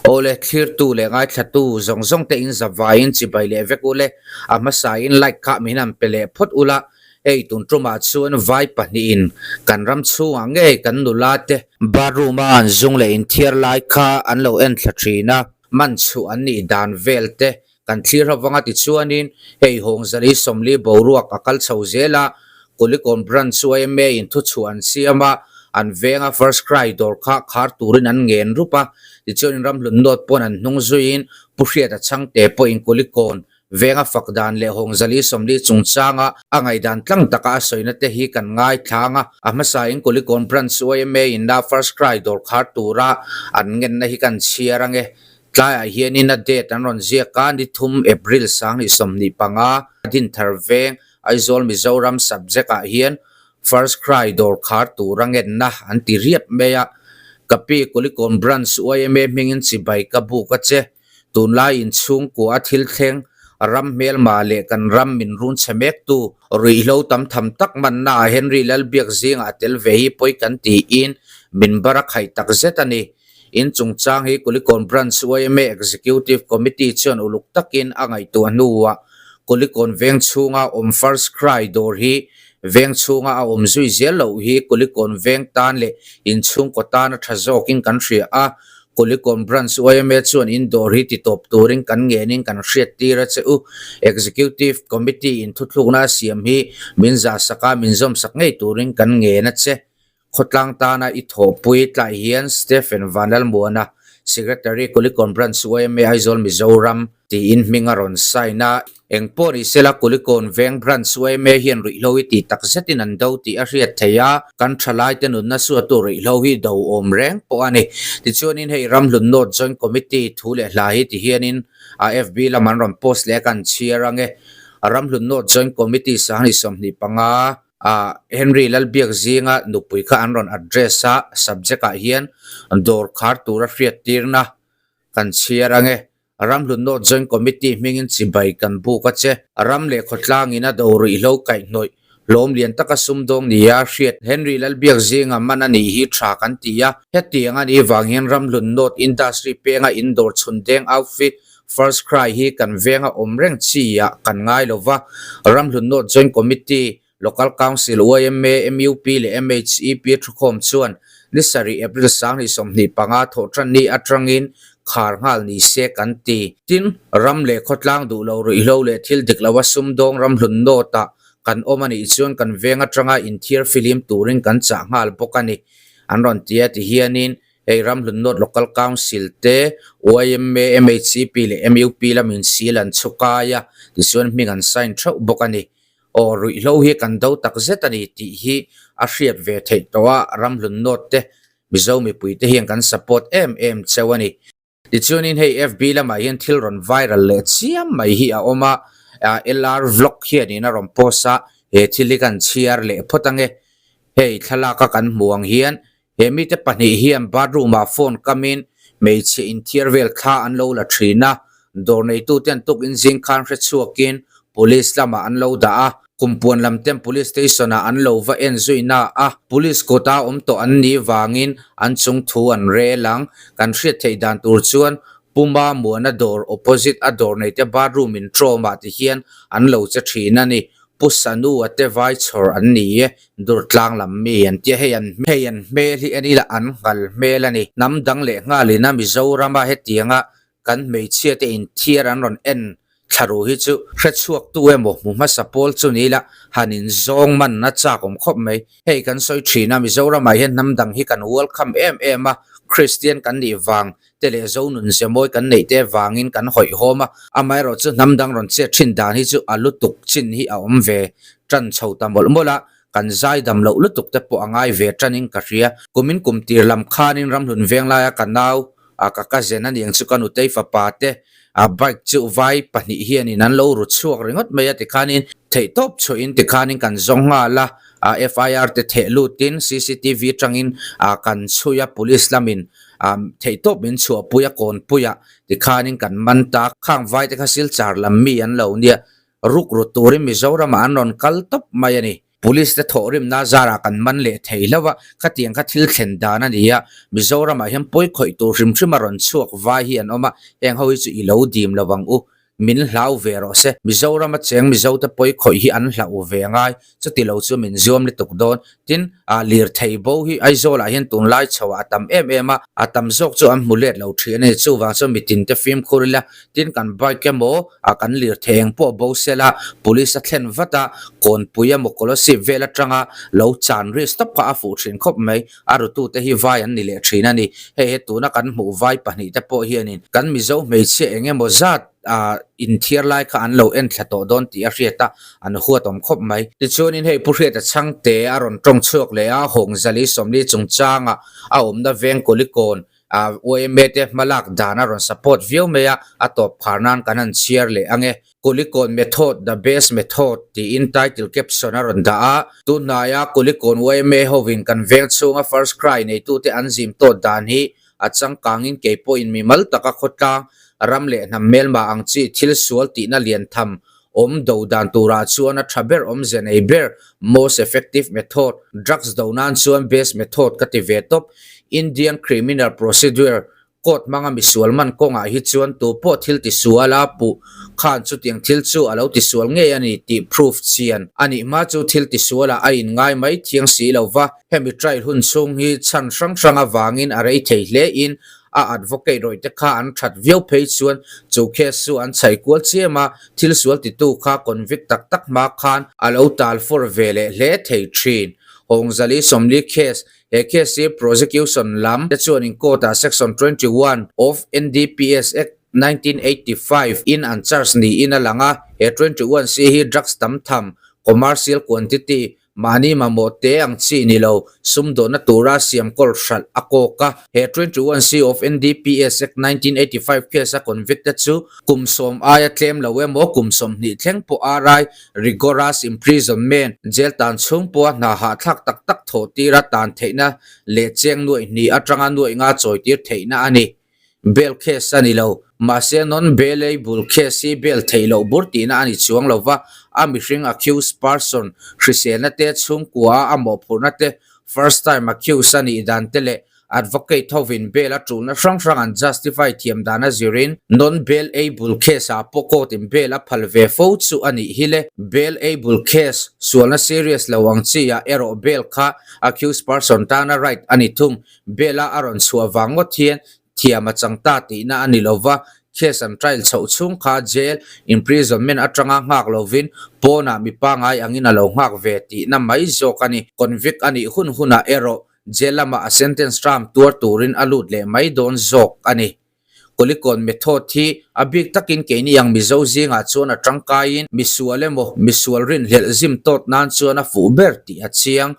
Awle, thlirtu leh ngaithlatu zawng zawng te in zavaiin chibai leh vek ule, a hmasain like kha min han pe leh phawt ula, hei tun tumah chuan vai pahnihin kan ram chhungah ngei kan nula te bathroom a an zung leh inthiar lai kha an lo en thla thin a, man chhuah an nih dan vel te kan thlir ho vanga tichuanin hei Hawngzali Sawmli boruak a kal chho zel a, Kulikawn Branch yma in thuchhuah an siam a, an venga First Cry dawr kha khar turin an ngen rup a, tichuanin Ramhlun North pawn an hnung zuiin Pu Hriata Chhangte pawhin Kulikawn venga fak dan leh Hawngzali Sawmli chungchanga a ngaihdan tlang taka a sawina te hi kan ngaithlang a, a hmasain Kulikawn Branch yma in na First Cry dawr khar tura an ngenna hi kan chhiar ange. Tlaiah hianin a date an rawn ziak a, ni thum April 2025, Dinthar Veng, Aizawl Mizoram subject ah hian First Cry dawr khar tur a ngenna an ti riap mai a. Ka pi Kulikawn Branch yma hmingin chibai ka buk a che. Tunlai inchhungkua a thil thleng ram hmelma leh kan ram min run chhe mektu ruihhlo tam tham tak manna ah Henry Lalbiak zingah a tel ve hi pawi kan tiin min bar a khaih tak zet a ni. In chungchang hi Kulikawn Branch yma Executive Committee chuan uluk takin a ngaihtuah hnuah Kulikawn veng chhunga awm First Cry dawr hi veng chhunga a awm zui zel loh hi Kulikawn veng tan leh in chhungkaw tan a tha zawkin kan hria a. Kulikawn Branch yma chuan in dawr hi titawp turin kan ngenin kan hriattir a che u. Executive Committee in thuthlukna a siam hi min zahsak a, min zawmsak ngei turin kan ngen a che. Khawtlang tana i thawhpui tlai hian Stephen Vanlalmuana, Secretary, Kulikawn Branch yma Aizawl Mizoram tiin hming a rawn sign a. Eng pawh ni sela Kulikawn Veng Branch yma hian ruihhlo hi tih tak zetin an do tih a hriat theih a, kan thalaite nunna suatu ruihhlo hi do awm reng pawh a ni. Tichuanin hei Ramhlun North Joint Committee thu leh hla hi tihianin a FB lam an rawn post leh a kan chhiar ange. Ramhlun North Joint Committee 25. Ah Henry Lalbiak zinga nupui kha an rawn address a, subject ah hian dawr khar tura hriattirna kan chhiar ange. Ramhlun North Joint Committee hmingin chibai kan buk a che. Ram leh khawtlangin a do ruihhlo kaihhnawih hlawm lian taka sumdawng nia hriat Henry Lalbiak zinga man a nih hi tha kan ti a. Hetiang a nih vang hian Ramhlun North Industry penga in dawr chhun deng outfit First Cry hi kan venga awm reng chi ah kan ngai lo va, Ramhlun North Joint Committee, Local Council, yma, mup leh MHEP thukhawm chuan ni sarih April 2025 thawhtanni atangin khar nghal ni se kan ti. Tin, ram leh khawtlang duh lo ruihhlo leh thil dik loa sumdawng Ramhlun North ah kan awm a nih chuan kan veng atanga inthiar filim turin kan chah nghal bawk a ni, an rawn ti a tihianin Hei Ramhlun North Local Council te, yma, MHCP leh mup lamin seal an chhu kai a, tichuan hming an sign theuh bawk a ni. Aw ruihhlo hi kan do tak zet a ni tih hi a hriat ve theih tawh a, Ramhlun North te Mizo mipui te hian kan support em em cheu a ni. Tichuanin hei FB lamah hian thil rawn viral leh chiam mai hi a awm a, LR vlog hianin a rawn post a, he thil hi kan chhiar leh phawt ange. Hei thlalak a kan hmuh ang hian He mite pahnih hian bathroom ah phone kamin hmeichhe inthiar vel thla an lo la thin a, dawr neituten tukin zing khan hre chhuakin police lamah an lo dah a, kumpuan lam ten police station ah an lo va en zui na a, police kawta awm tawh an nih vangin an chung thu an rel ang. Kan hriat theih dan tur chuan Puma Muana dawr opposite a dawr neite bathroom in trawm ah ti hian an lo che thin a ni. Pu Sanu a te vai chhawr an ni e, Durtlang lam mi an tia hei an hei an hmel hi en ila an nghal hmel a ni. Hnam dang leh nghalin a Mizorama hetianga kan hmeichhia te inthiar an rawn en thla ru hi chu hrechhuak tu emaw hmu hmasa pawl chu ni ila han in zawng man a chak awm khawp mai. Hei kan sawi thin a Mizoramah hian hnam dang hi kan welcome em em a, Kristian kan nih vang te leh zo nun ze mawi kan neih te vangin kan hawihhawm a, amaherawh chu hnam dang rawn chet thin dan hi chu a lutuk chin hi a awm ve tan chho ta mawlh mawlh a, kan zai dam loh lutuk te pawh a ngai ve tanin ka hria. Kumin kum tir lam khanin Ramhlun Venglaia ka nau a ka cousin a niang chu ka nutei fapa te a bike chu vai pahnih hianin an lo ru chhuak ringawt mai a tikhanin theihtawp chhuahin tikhanin kan zawng nghal a, a FIR te theh lutin cctv atangin a kan chhui a police lamin a theihtawp min chhuahpui a kawnpuiah tikhanin kan man ta khang vai te kha silchar lam mi an lo nia ruk ru turin Mizoramah an rawn kal tawp mai a ni. Police te thawhrimna zarah kan man leh thei hlauh a, khatiang kha thil thlen dan a ni a, Mizoramah hian pawi khawih tur hrim hrim a rawn chhuak vai hi an awm a, heng ho hi chu i lo dim lo ang u, min hlau ve rawh se. Mizorama cheng Mizote pawi khawih hi an hlauh ve ngai, chuti lo chu min zuam lutuk dawn. Tin, ah lirthei bo hi Aizawlah hian tunlai chhoah a tam em em a, a tam zawk chu an hmu let lo thin a ni. Chuvang chuan mitin te fimkhur ila, tin kan bike emaw, ah kan lirthei eng pawh bo sela, police a thlen vat a, kawnpui emaw Kolasib vel atanga lo chan risk tawp kha a fuh thin khawp mai. A rutute hi vai an ni leh thin a ni. Hei he tuna kan hmuh vai pahnihte pawh hianin kan Mizo hmeichhia eng emaw zat ah inthiar lai kha an lo en thla tawh dawn tih a hriat a, an huat awm khawp mai. Tichuanin hei Pu Hriata Chhangte a rawn tawng chhuak leh a, Hawngzali Sawmli chungchanga a awmna veng Kulikawn ah yma te hmalak dan a rawn support viau mai a, a tawp khar nan kan han chhiar leh ang e. Kulikawn Method, The Best Method tiin title caption a rawn dah a. Tunhnaia Kulikawn yma hovin kan veng chhunga First Cry neitute an zim tawt dan hi a changkangin kei pawhin mimal taka khawtlang ram leh hnam hmelma ang chi thil sual tihna lian tham awm do dan turah chuan a tha ber awmze nei ber most effective method drugs do nan chuan best method ka ti ve tawp Indian Criminal Procedure Court hmanga misual man kawngah hi chuan tu pawh thil tisual a puh khan chutiang thil chu a lo tisual ngei a ni tih proof chian a nih hma chu thil tisualah a inngai mai thiang si lo va. Hemi trial hun chhung hi chhan hrang hrang avangin a rei thei hle in a advocate rawih te kha an that viau phei chuan chu case chu an chhaih kual chiam a, thil sual titu kha convict tak tak hma khan a lo tal fawr ve leh hle thei thin. Hawngzali 40 case He case hi prosecution lam te chuanin court-ah Section 21 of NDPS Act 1985 in an charge niin a lang a, he 21 C hi drugs tam tham, commercial quantity, mahni mamawh te ang chi ni lo, sumdawhna tura siam kawl hralh a kawk a. He 21 C of NDPS Act 1985 case a convicted chu kum sawm aia tlem lo emaw kum 20 thleng pawh a rai Rigorous imprisonment, jail tan chhung pawha hna hahthlak tak tak thawh tira tan theihna leh cheng nuaih hnih atanga nuaih nga chawi tir theihna a ni. Bail case a ni lo. Mahse non-bailable case hi bail theih loh bur tihna a ni chuang lo va, a mihring accused person hriselna te, chhungkua a mawhphurhna te, first time accused a nih dan te leh Advocate hovin bail a tulna hrang hrang an justify thiam dan a zirin non-bail able case ah pawh court in bail a phal ve fo chu a nih hi le. Bail able case sualna serious lo ang chi ah erawh bail kha accused person tana right a ni thung. Bail a a rawn chhuah vang ngawt hian thiam a chang ta tihna a ni lova, case an trial chhoh chhung kha jail imprisonment atanga nghak lovin pawnah mi pangai angin a lo nghak ve tihna mai zawk a ni. Convict a nih hun hunah erawh Jail lamah a sentence term tuar turin a lut leh mai dawn zawk a ni. Kulikawn method hi a bik takin keini ang Mizo zingah chuan a tangkaiin misual emaw misual rinhlelh zim tawt nan chuan a fuh ber tih a chiang.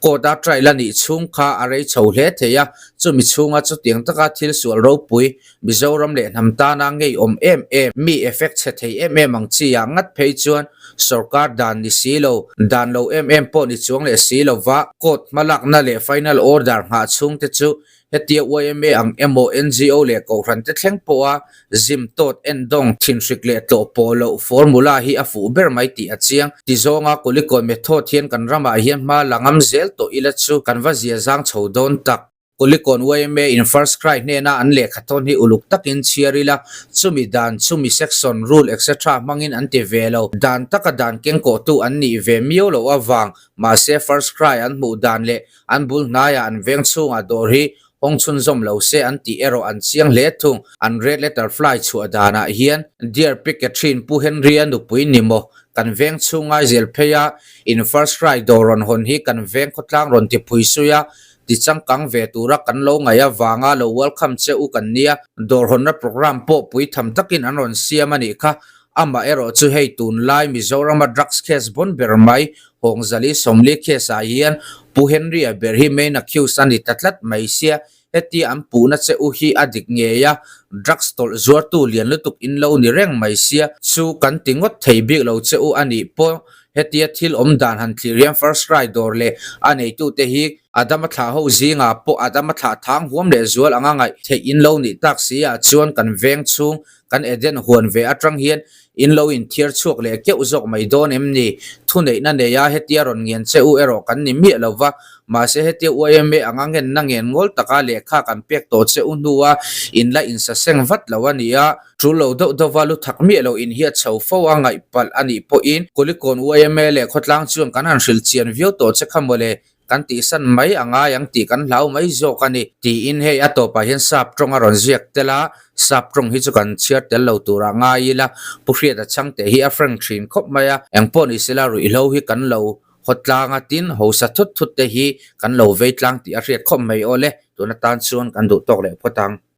Court a trial a nih chhung kha a rei chho hle thei a, chumi chhunga chutiang taka thil sual ropui Mizoram leh hnam tana ngeiawm em em, mi effect chhe thei em em ang chi ah ngat phei chuan Sorkar dan ni si lo, dan lo em em pawh ni chuang leh si lo va, court hmalakna leh final order nghah chhung te chu hetia yma ang emaw NGO leh kohhran te thleng pawha zim tawt endawng thinhrik leh tlawh pawh loh formula hi a fuh ber mai tih a chiang. Ti zawnga Kulikawn method hian kan ramah hian hma la ngam zel tawh ila chu kan va zia zang chho dawn tak. Kulikawn yma in First Cry hnena an lehkha thawn hi uluk takin chhiar ila, chumi dan, chumi section, rule etc hmangin an ti ve lo. Dan taka dan kengkawhtu an nih ve miau loh avang, mahse First Cry an hmuh dan leh an bul hnaiah an veng chhungah dawr hi hawng chhunzawm lo se an tih erawh an chiang hle thung. An red letter fly chhuah danah hian Dear Pi Catherine Pu Henry-a nupui ni maw? Kan veng chhung ngaizel phei a, in First Cry dawr rawn hawn hi kan veng khawtlang rawn ti phui sui a, Ti changkang ve tura kan lo ngaih avanga lo welcome che u kan nia, dawr hawnna programme pawh pui tham takin an rawn siam a nih kha. Amah erawh chu hei tunlai Mizorama drugs case bawn ber mai, Hawngzali 40 case ah hian Pu Henry-a ber hi main accused a ni ta tlat mai sia, hetia an puhna che u hi a dik ngei a, drugs tawlh zuartu lian lutuk in lo ni reng mai sia, chu kan ti ngawt thei bik lo che u a nih pawh. Hetia thil awm dan han thlir hian First Cry dawr leh a neitute hi Adama thlah ho zingah pawh Adama thlah thang huam leh zual anga ngaih theih in lo nih tak si ah chuan kan veng chhung kan Eden huan ve atang hian in lo inthiar chhuak leh keuh zawk mai dawn em ni? Thuneihna neia hetia rawn ngen che u erawh kan ni miah lo va, mahse hetia YMA anga ngenna ngen ngawl taka lehkha kan pek tawh che u hnua in la insaseng vat lo a ni a, tul lo deuh deuhva lu thak miah lo in hiat chho fo a ngaih palh a nih pawhin Kulikawn YMA leh khawtlang chuan kan han hrilh chian viau tawh che kha mawle. Kan tihsan mai a ngai ang tih kan hlau mai zawk a ni. Tiin hei a tawpah hian sap tawng a rawn ziak tel a, sap tawng hi chu kan chhiar tel lo turah ngai ila, Pu Hriata chhangte hi a frank thin khawp mai a, engpawh ni sela ruihhlo hi kan lo haw tlang a, tin hausa thut thut te hi kan lo vei tlang tih a hriat khawp mai aw le, tun atan chuan kan duh tawk leh phawt ang.